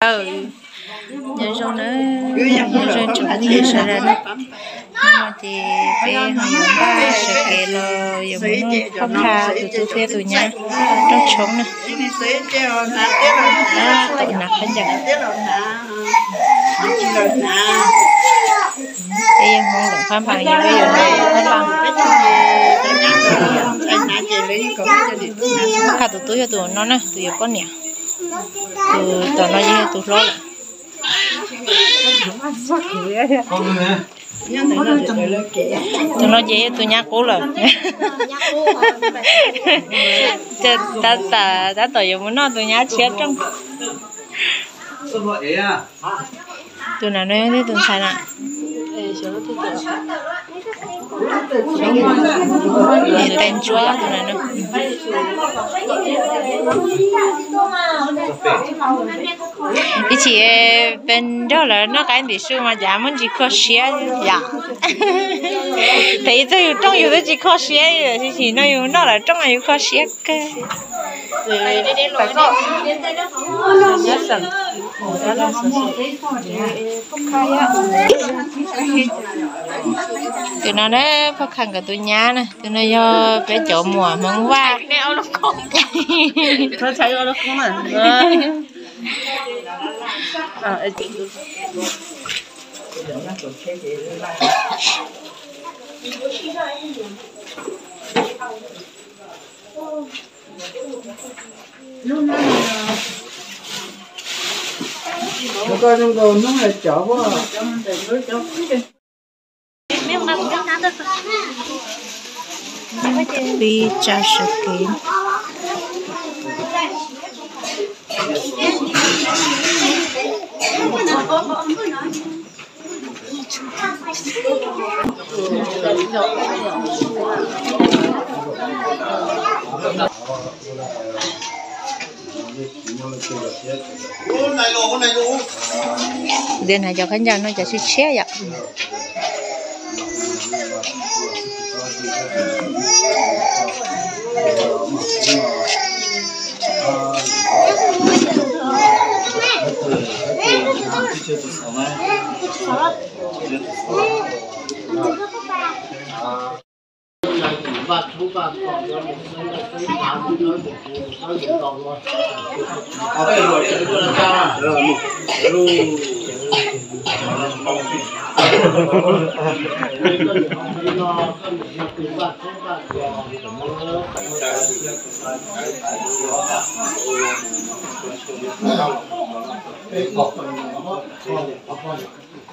Nyob zoo na, nyob zoo tsoom phooj ywg sawv daws na. Hnub no ces peb ho yuav npaj sawv kev los yuav mus noj phoj kha tus tub thiab tus nyab rooj tshoob na. Tab tom hnav khaub ncaws. Peb yog Hmoob Loos Phaj Npas, yog peb yuav Hmoob Loos Phaj Npas. Phoj kha tus tub yog tus no na, tus yuav poj niam. Tus tom no ces yog tus hlob lawm. Tus no ces yog tus nyab qub lawm. Ces tab tom yuav mus noj tus nyab tshiab rooj. Tus na no yog tus ntxhais na. Niam tais ntsuab tus na no. Ib chim peb nrog lawv noj qaib ntim su mas cas muaj ntsis kho siab yom. Tes ib txog yus rooj yus twb tsis kho siab, tab sis no yus noj lawv rooj yus kho siab kawg. Tus no na, phoj kha nkawd tus nyab na, tus no yog peb cov muam Hmoob Vaj. Koj zoo nkaus hnub no cov. Pib tsa sawv kev. Ntawm no cov khaub ncaws no cov tshiab tshiab yom.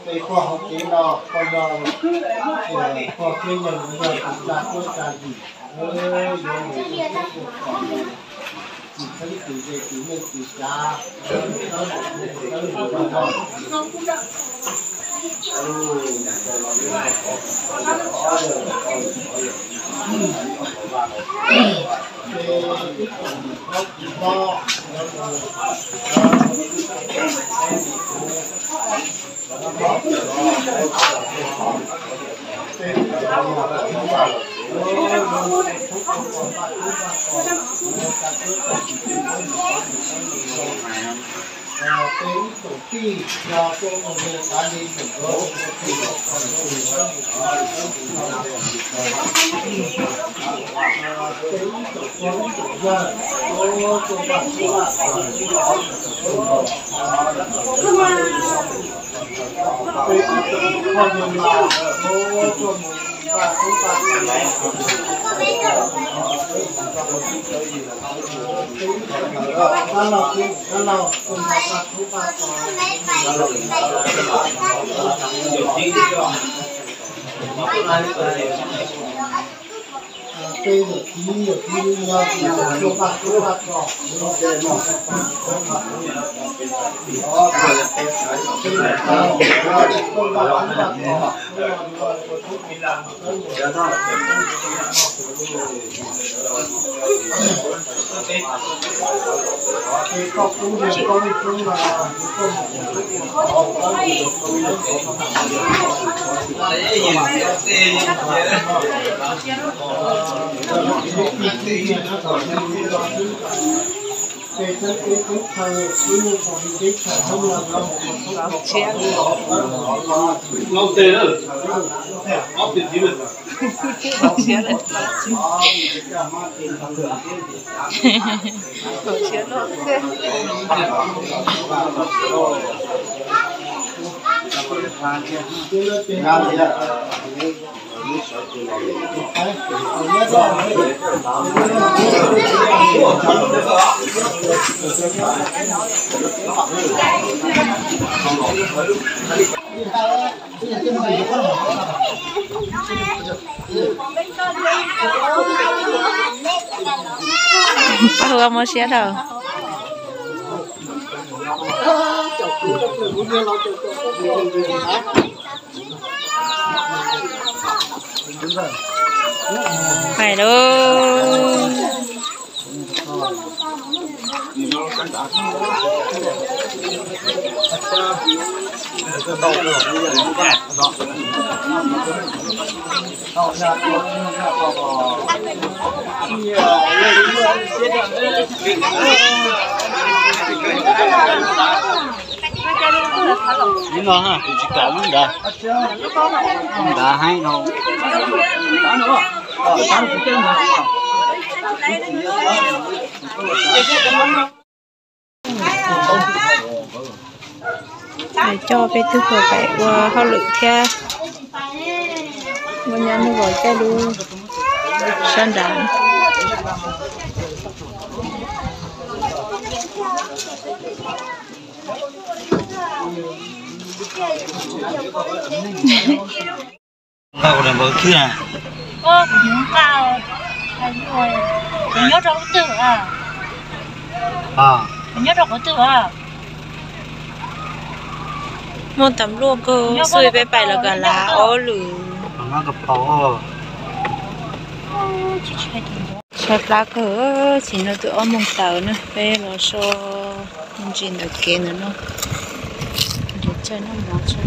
Peb koj hauv kev no koj yog, koj thiab yawg yog tus tsa tuab tsa yim, yuav mus ua tub ua tom, tsis txheeb tsis ze tsis neej tsis tsav, tawb mus tawb mus no. Pab hu ua mob siab dhau. Hais lauj. Ib no kuv tsis kam lub nrad, lub nrad heev no. Coj peb tug hluas pais ua hauj lwm thiab. Muaj nyab muaj vauv caij lub sab nrad. Nqa kuv daim npav khwb na. Kuv nyob rau qhov twg? Kuv nyob rau qhov twg? Muaj tam luaj kawg xwb, peb pais los kav lav ob lwm. Tshaib plab kawg, tsis no twb ob moos taws na, peb los so ntsis ntawm kev ntawm no. Nrhiav chaw noj mov tso.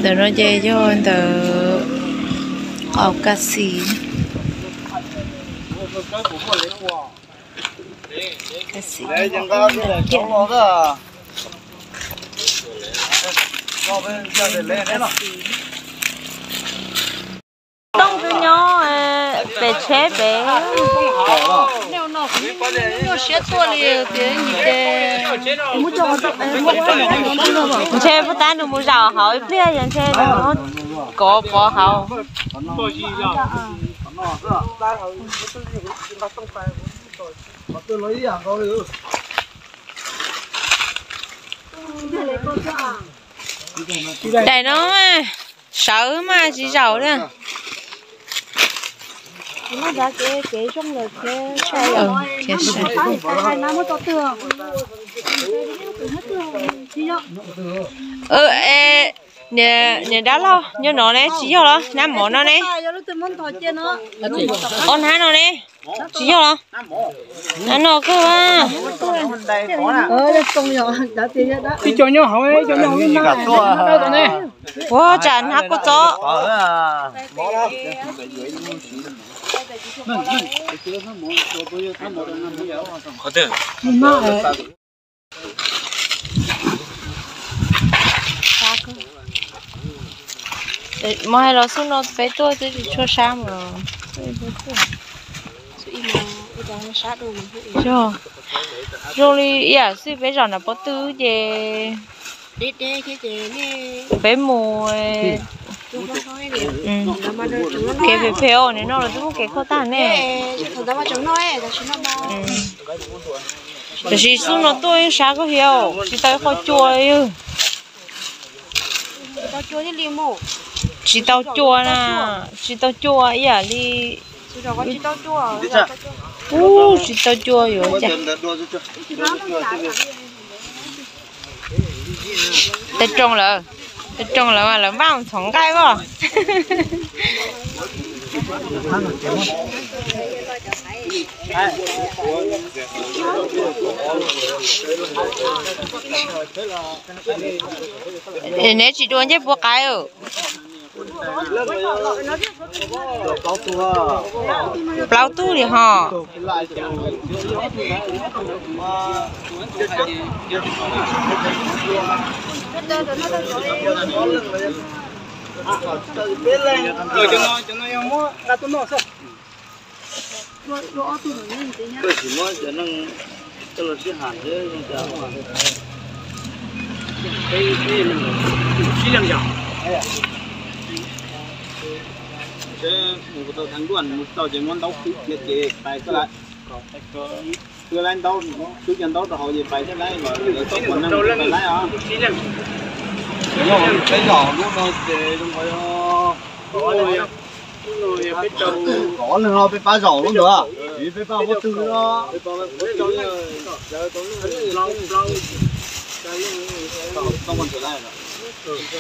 Ntawm no ces yog ntawm qab xis, qab xis. Tooj twb nyob pem tsheb pem. Nyuaj siab tuaj li tias ntshe puag ta nws mus zaum hauv ib pliag yog ntshe nws kov pov hauv. Daim no mas sawv mas tsis zaum li. Niam dab laug, nyob no ne, tsis yog los nab mov no ne? Ob nab no ne? Tsis yog los? Nab no kawg. Ib co nyob hauv, ib co nyob hauv lub nab tom ne. Ua cas nab kuj txob. Qhov twg? Mas hais los xub no peb tuaj twb tsis tshua sab mas. Yog, zoo li ib yam xwb peb zaum nram pob tw ces peb mus kev phem phem os, nim no los twb muaj kev kho tag ne. Tab sis xub no tuaj yeej sab kawg thiab, tsis tau ib qho cua li. Tsis tau cua na, tsis tau cua ib yam li. Ub, tsis tau cua yuav cas. Tej rooj lawv, tej rooj lawv mas lawv npaj mus txhom nqaij os. Neb tsis dua ncej puab qaib. Plaub tug li ho. Koj tsis muab cov neeg coj los sib ham thiab zoo cas. Mus tau thav nkuaj mus tau ces muab ntaub xwb ces pais xwb lawm. Xwb lawm ntaub, xwb cov ntaub rau hauv ces pais xwb lawm, lawv txhob pom neeg pais lawm os. Peb zaum lub no ces zoo nkaus li ob leeg no peb pab zaum lub ntawd, vim peb pab pob tw no.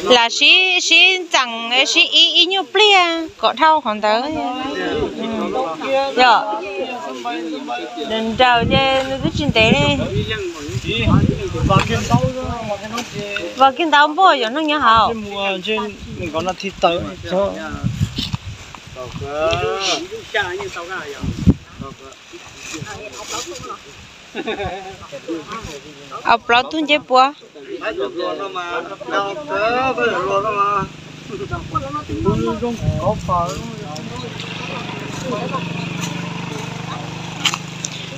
Lam sib, sib ntxeem sib ib ib nyuag pliag kom dhau qhov ntawd. Yog, nraws ces nws twb tsis ntev li. Vam kiag ntau npuaj cov neeg nyob hauv. Au plaub tug ncej puab.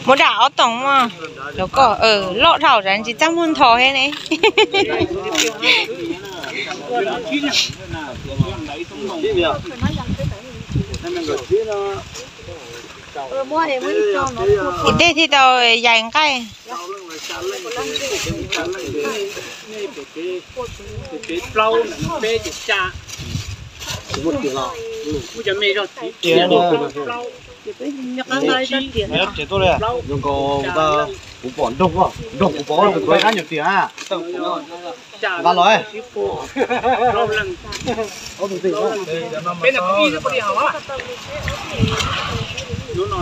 Muab dam ob toom mog. Cov ko loj dhau tsav ntsis txaj muag ntho thiab ne. Ib teg thiaj tau yais nqaij. Kuv pom nroog, nroog kuv pom tus tuav qab nyuag tiag. Nqa los. Dub no ces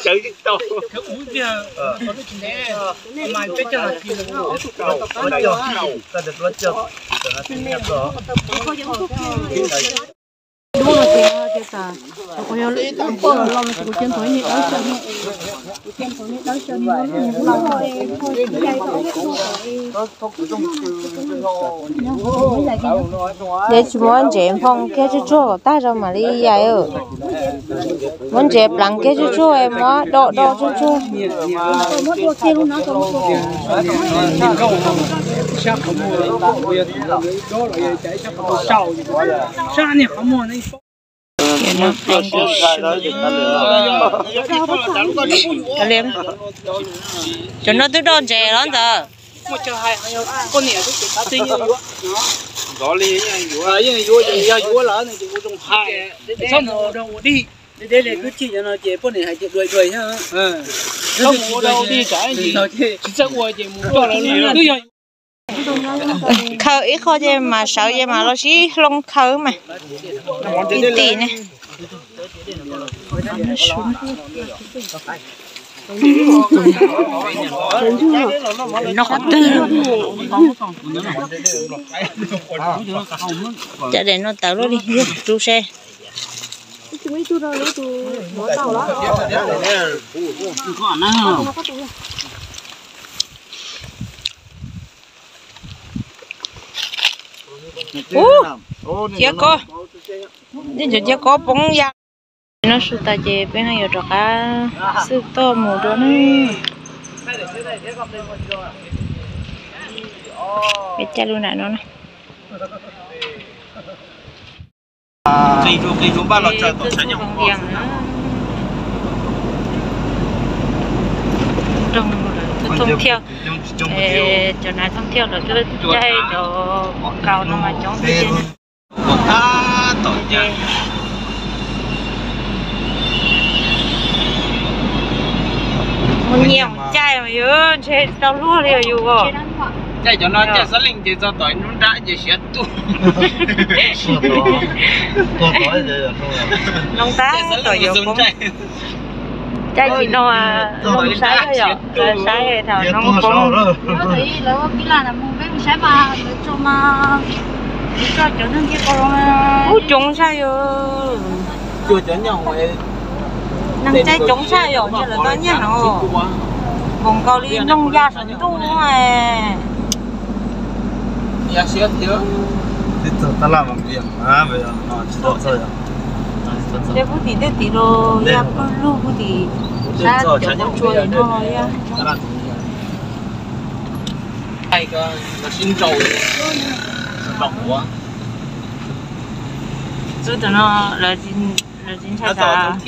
ces tas, kuv yog lub poj los no ces kuv cia nthav ib niag dawb xyaw, kuv cia nthav niag dawb xyaw ni. Yog tsis muab ntsev nphoo kiag tsuag tsuag kom tag rau mam li yais. Muab ntsev pleev kiag tsuag tsuag, muab do do tsuag tsuag. Cov no twb doj ntses los ntawd. Khaws ib qho ces mas sawv ces mas los sib hloov khaws mas. Ib tim ne. Cov daim no tawv luaj li, yog rub seb. Ub, cia ko, ib cov cia ko poob ya. No su tas ces peb yuav rov qab xwb toj mus dua na. Peb caij lub nram no na. Thooj thiaj, cov nav thooj thiaj lawm twb caij cov kaus no mas coob tiag tiag. Mus nyiam caij mas yus ntshe tsis tau luag li yus. Caij cov no caij xab leej ces txog tom lub nrab ces siav tuaj. Noo tab tom yuav poob. Caij tsis no zoo saib yom, saib thaum no poob. Ub coob zaj yus. Neeg caij coob zaj yom, ntshe lawv tau nyiaj heev os. Npaum nkaus li noog ya saum ntuj. Pub tim tej tim los ya pawg lug pub tim sab cov qub tsua li no los ya. Xwb tam no lawv tsis ntshai tas.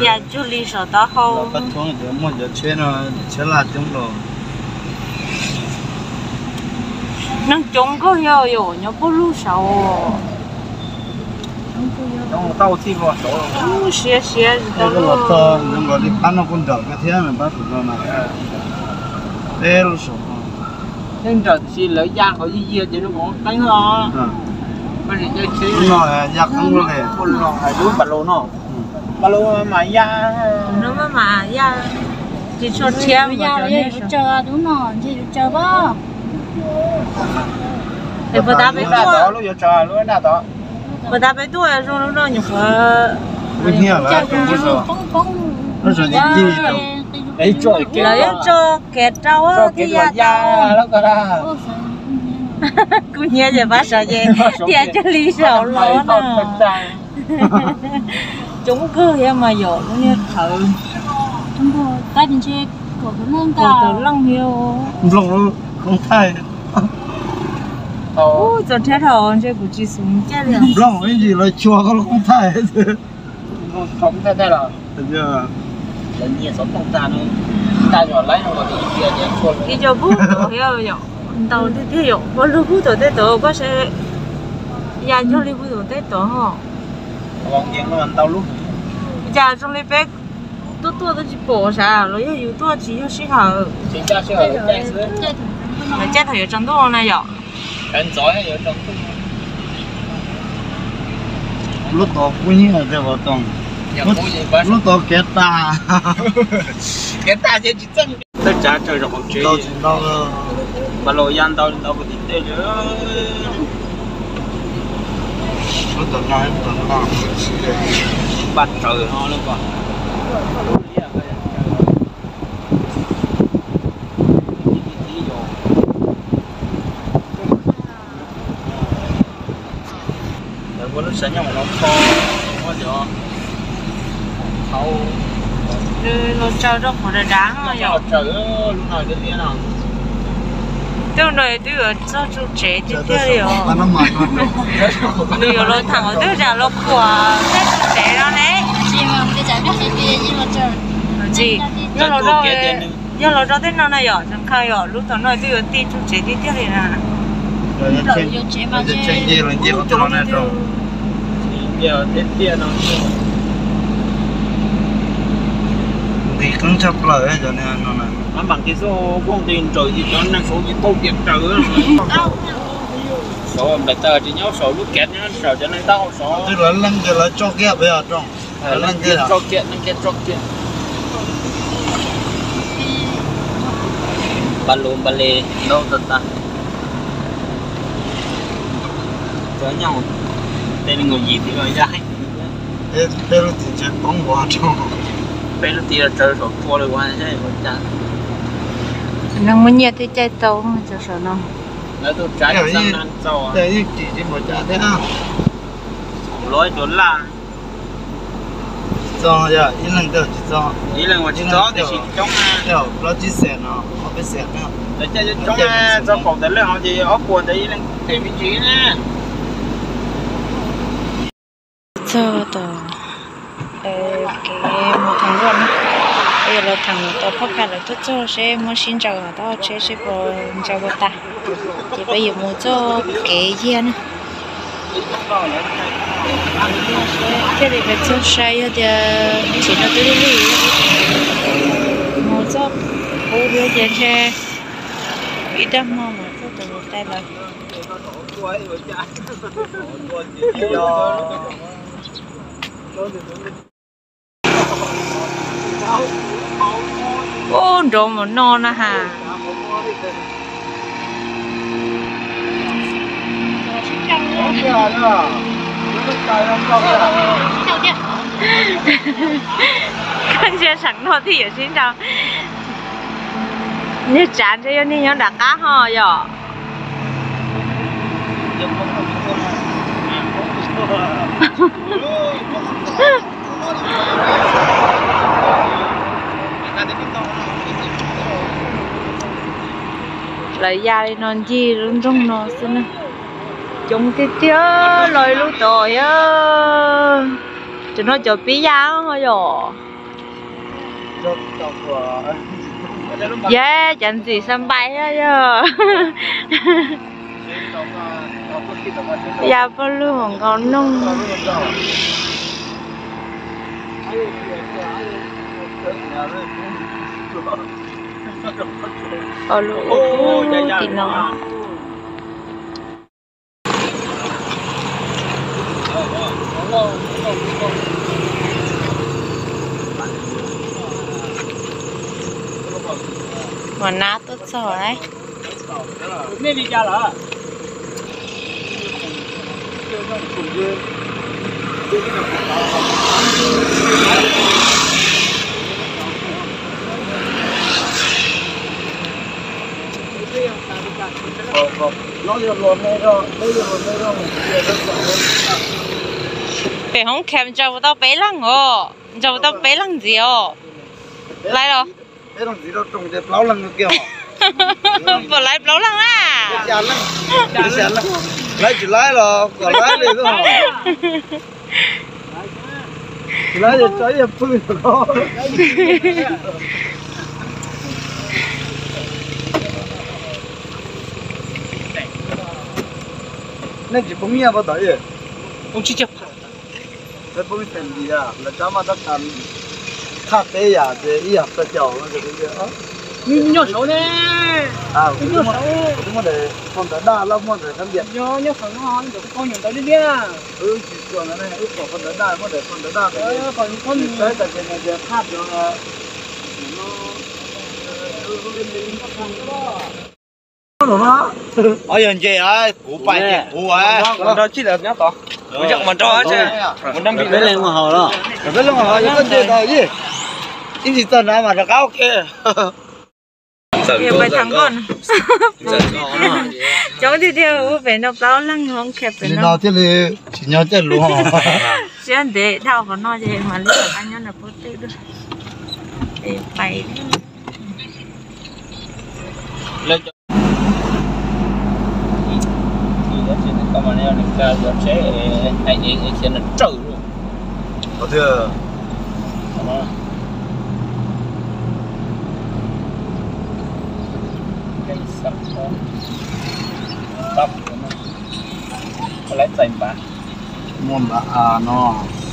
Yam cuag li saum taub hau. Muaj cov tsheb no, tsheb laj coob los. Neeg coob kawg yog yus nyob pub lub saud. Siav siav tsis tau los txog zoo nkaus li pab no kuj nrawm kawg thiab, pab tus no na. Peb lub saud. Yeej nrawm tiam sis lawv ya qhov yig yig ces zoo nkaus qeeb os. Lub no ya qeeb luaj li. Lub pas los no, pas los mas ya. No mas ya, tsis tshua rhiab ya. Lub no ntshe yus tsaws pab. Puas tas peb tuaj, lub yuav tsaws lub nraj tod. Puas tas peb tuaj zoo lub no nyuam qhuav. Lub no poob poob. Lawv yuav tso kev rau thiaj ya tau. Kuv nyiam ces pab sawv ces tias cuag li saum los no. Coob kawg thiab mas yom lub niag qhawv. Kaum tawm leej thiab. Nplooj lub koob thaij. Ub, txog rhiab dhau ntshe kuv tsis xum caij li. Nplooj ib ntsis lawv chua koj lub koob thaij. Ib co pub tod thiab yom, ntau tiag tiag yom, pub lug pub tom tej tod koj saib, ya cuag li pub tom tej tod ho. Cas zoo li peb tuaj tuaj twb tsis pom sav los yog yus tuaj tsis yog sij hawm. Lawv caij thaum yuav tsaus ntuj na yom. Lub tod kub nyiab tiag, lub tod kev tag. Kev tag ces tsis txeej. Tawg tsav tsaws zaum qhov tsev. Ntau tsis ntau, pas los ya ntau ntau puag tim tej li. Lub tod no, lub tod no, npaj tsaws no lawm ko. Lawv muab lub xav nyob no kho, muab cov qhauv los tsaws rau qhov dav dav no yom. Tsaws lub no liab liab no. Hnub no twb yuav txog txug tsev tiag tiag li os. Nws yuav los tham twb zam los puas txog txug tsev no ne. Tsis, yog los rau tej no na yom, tseem kha yom, lub tom no twb yuav tig txug tsev tiag tiag li na. Nqis qeeb tshaj plaws cov no na. Mam nqis xwb, kuj nqis nrawm ces cov neeg saud ces tau tiam raws. Saud nplaim taws tsis nyob saud, lub kav nyob saud, cov neeg taub hau saud. Twb lawv leej kiag lawv tso kiag peb os rooj. Leej kiag tso kiag, leej kiag tso kiag. Npa lus npa le ntaub tag tag. Cov nyob tej neeg nyuam yim tim los ya. Peb lub tim tsev poob ua rau, peb lub tim los tsawv saum tua li ua ua cas. Neeg muaj nyiaj thiaj caij tau cov saum no. Lawv tus tsav yeej tsis npaum cas thiab. Lov cov laj. Tsis txog, yog ib leeg twg tsis txog, ib leeg uas tsis txog tiam sis coob na. Plaub tsib xees no, ob peb xees na. Lawv caij coob na, txog kaum tawm leej hauv ces ob puas ntawd ib leeg phem me ntsis na. Txog tom kev mus Theem Luaj na, yog los Theem Luaj tau phab pha lawv tuaj txog seb muab sib nraus tom tsheb seb puas nraus puas tas, ces peb yuav mus txoj kev yag na. Thiaj li peb txog sai yog tias tsis no twb lwj lwj, mus txoj qub thiab ces ntshe ib dag hmo mas txog tom mus tai lawm. Ub, nrov mus no na has. Koj ntsia seem no thiaj yuav sib nrau. Niag tsav ntshe yog niag nyob nram qab ho yom. Lawv ya li no ncig lub nroog no xwb na. Coob tiag tiag los ib lub tod yog. Tam no cov pib ya ho yom. Yog cov ntxim xa npais yog. Ya paj lug mam nkaus noog. Lub ub tim no. Mas nab tuaj txog lauj. Pem hoob kham ntsaws tau peb leeg os, ntsaws tau peb leeg ntxiv os. Laiv los? Puas laiv plaub leeg na? Laiv tsis laiv los kom laiv li. Tsis laiv tso ib yam pw no. Nej tsis poob nyiaj pab tod? Poob tsib caug phav. Peb poob ib feem nti, lawv rab maj tab kas thaj teb yam ces ib yam xya caum no. Nyob saud ne. Kuv twb muaj daim phone ntawv daj loj muaj ntawv kab npias. Nyob saud no ntawm kuv phooj ywg ntawd liab liab. Wb tsis tshua ntawd ne, wb pom phone ntawv daj muaj daim phone ntawv daj ntawd, saib tas ces nws tias thaj cov Ob yog ntse, kuv pais ces kuv nrog tsis lawm nyob tod. Kuv nrog mas nrog, peb leeg mus haus los, peb leeg mus haus yog koj ntse tau ib, ib ntsis txog na mas rov qab ua ke. Coob tiag tiag, ua pem no plaub leeg hoob kham pem no thiaj li tsis nyob caij lus. Siab ntev dhau qhov no ces mam li rov qab nyob nram puag tej dua. Es pais. Yuav tsheb hais es khiav nrawm lawm. Lawv txais npav. Muaj npav no.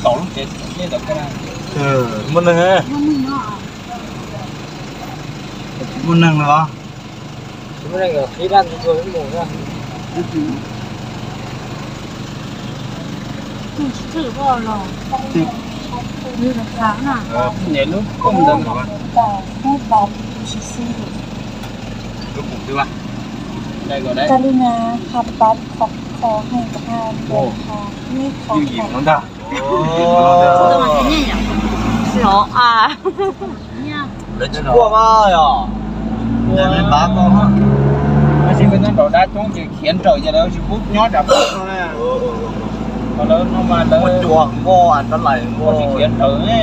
Tau lub tsev tau muaj neeg. Muaj neeg los. Nyem lub kooj ntawd. Lub kooj twb va. Kali na, ha pat khov kho, hei ka ha, ntawm ha, ib khov kho. Lov a. Lawv tsis quaj mas yog. Tab sis peb nyob nraum dab coob ces khiav nrawm ces lawv tsis pub nyob tsam pub no na. Lawv no mas lawv cua npoj rab lais npoj tsis khiav nrawm ne.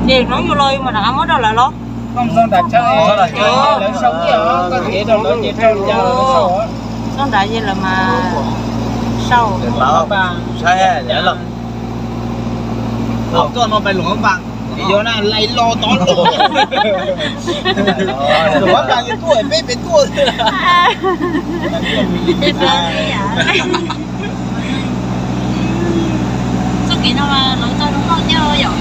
Ces hnub yus los yus mam rov qab muab rau lawv los. Koj txog nram chaw, lawv sau ib, koj cev rau lawv ces rau lawv sau. Txog nrad ces lawv mas sau. Saib yav lawm. Koj no pais luam npas, yog na lais los tod los. Luam npas tuaj peb pem tuaj. Txoj kev no mas lawv tau zoo nkauj thiab yom.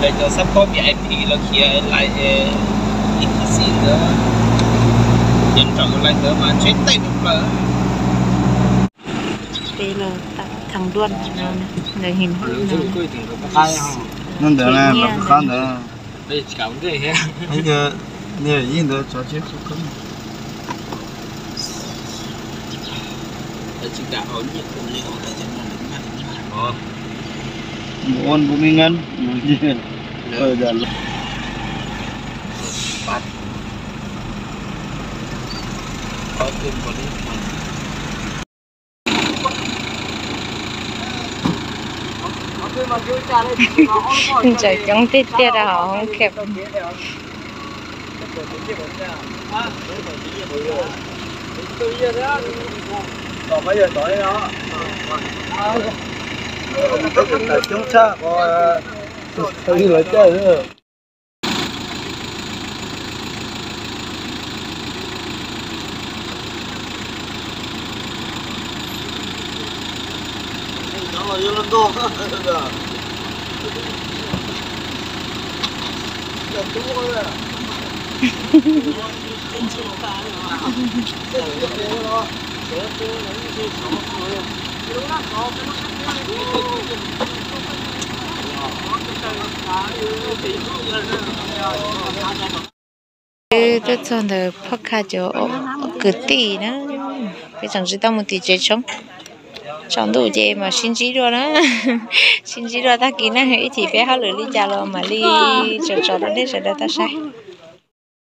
Lawv cov xab khob V I P lawv khiav lais ib txhij ntawd, ces nrawm lais ntawd mas tsheb tej nws plaws. Peb los tau thaj duaj no, ntawd heev no. Hnub ntawd na, los qab ntawd. Ib ntawd tsov tsib. Mus ua npu mi ngan. Ntsaws coob tiag tiag rau hauv hoob kheem. Coob tshaj, lawv caj. Twb tuaj txog ntawm phoj kha cov kwv tij na, peb tseem tsis tau mus tim tsev tshoob. Tsaus ntuj ces mam sib ntsib dua na, sib ntsib dua tag kis na, ib chim peb hauj lwm li cas los mam li tso tso rau nej sawv daws tau saib.